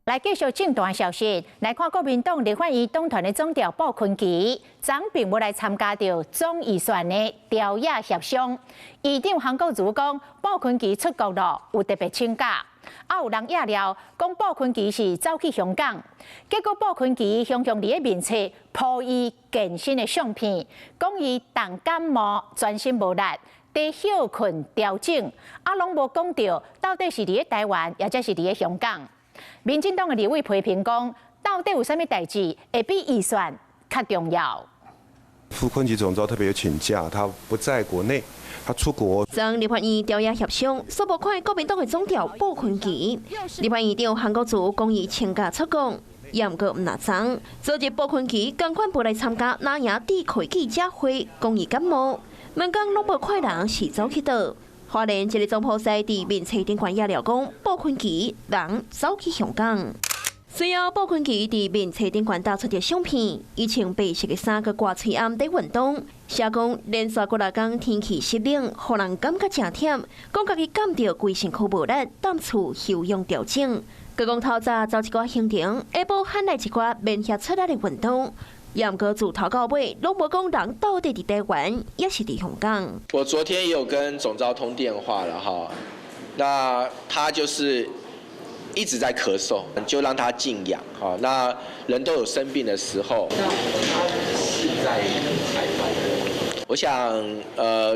來繼續政壇消息，來看國民黨立法院黨團的總召傅崐萁，昨並無來參加著總預算的朝野協商。議長韓國瑜講，傅崐萁出國囉，有特別請假。啊，有人掖料講傅崐萁是走去香港，結果傅崐萁雄雄佇咧面冊 po 伊健身的相片，講伊重感冒，全身無力，佇歇睏調整，啊，攏無講著到底是佇咧台灣，抑者是佇咧香港。民進黨的立委批評講，到底有啥物代誌會比預算較重要？傅崐萁總召特別有請假，他不在國內，他出國。昨立法院朝野協商，煞無看國民黨的總召傅崐萁。立法院長韓國瑜講伊請假出國，也毋過毋若昨，昨日傅崐萁仝款無來參加藍營智庫記者會，講伊感冒，兩工攏無看人是走去佗。花蓮一个總鋪師佇面冊頂懸掖料講，傅崐萁人走去香港。隨後，傅崐萁佇面冊頂懸打出一相片，伊穿白色的衫閣掛喙罨佇運動，寫講連續幾若工天氣濕冷，予人感覺誠忝，講家己感著規身軀無力，踮厝休養調整。閣講透早走一寡行程，下晡喊來一寡免遐出力的運動。也毋過自頭到尾，攏無講人到底佇台灣，抑是佇香港。我昨天也有跟總召通電話了哈，那他就是一直在咳嗽，就讓他靜養哈。那人都有生病的時候。那他是在台灣。我想，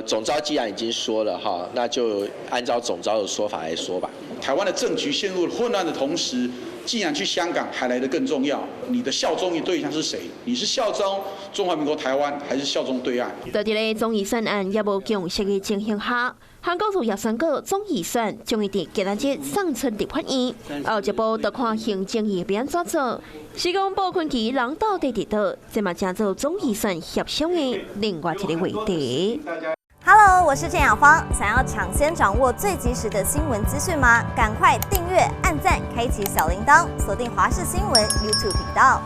總召既然已經說了哈，那就按照總召的說法來說吧。台灣的政局陷入混亂的同時，竟然去香港還來得更重要。你的效忠的對象是誰？你是效忠中華民國台灣，還是效忠對岸？在這个總預算案猶無共識的情形下，韓國瑜也宣告總預算將會佇今仔日送出立法院，後一步就看行政院欲按怎做。是講傅崐萁人到底佇佗，這嘛成做總預算協商的另外一个話題。 Hello，我是鄭雅芳。想要搶先掌握最及時的新聞資訊嗎？趕快訂閱、按讚、開啟小鈴鐺，鎖定華視新聞 YouTube 頻道。